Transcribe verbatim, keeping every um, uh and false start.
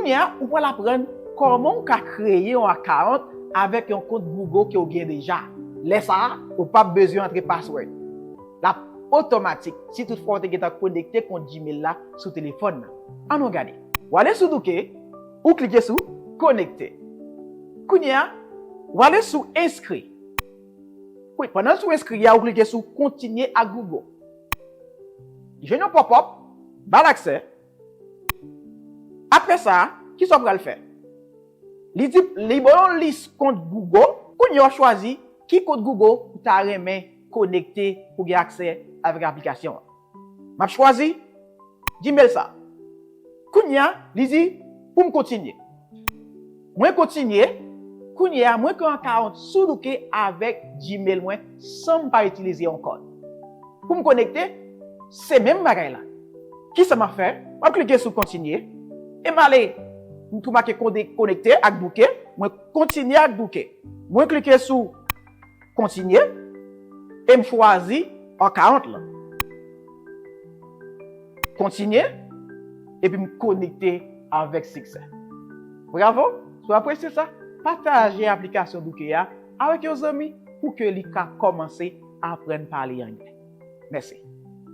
Kounye a, ou pral aprann kòman ou ka kreye yon account avèk yon kont Google ke w gen deja. Lè sa a, ou p ap bezwen antre password. L ap otomatik si toutfwa w te gentan konekte kont Gmail la sou telefòn nan. Ann nou gade. W ale sou Duke, ou klike sou konekte. Kounye a, w ale sou enskri. Wi, pandan l sou enskri a, ou klike sou kontinye ak Google. Li jwenn yon pop-up, ba l aksè. Apre sa, kisa w pral fè? Li di, li ba w yon lis kont Google. Kounye a w ap chwazi ki kont Google ou ta renmen konekte pou gen aksè avèk aplikasyon an. M ap chwazi Gmail sa. Kounye a, li di pou m kontinye. Mwen kontinye. Kounye a, mwen gen yon account sou Duke avèk Gmail mwen san m pa itilize yon kòd. Pou m konekte, se menm bagay la. Kisa m ap fè? M ap klike sou kontinye. E m ale, m tou make konde-, konekte ak Duke. Mwen kontinye ak Duke. Mwen klike sou kontinye. E m chwazi account lan. Kontinye. Epi m konekte avèk siksè. Bravo! Si w apresye sa, pataje aplikasyon Duke a avèk yon zanmi pou ke li ka kòmanse aprann pale anglè. Mèsi.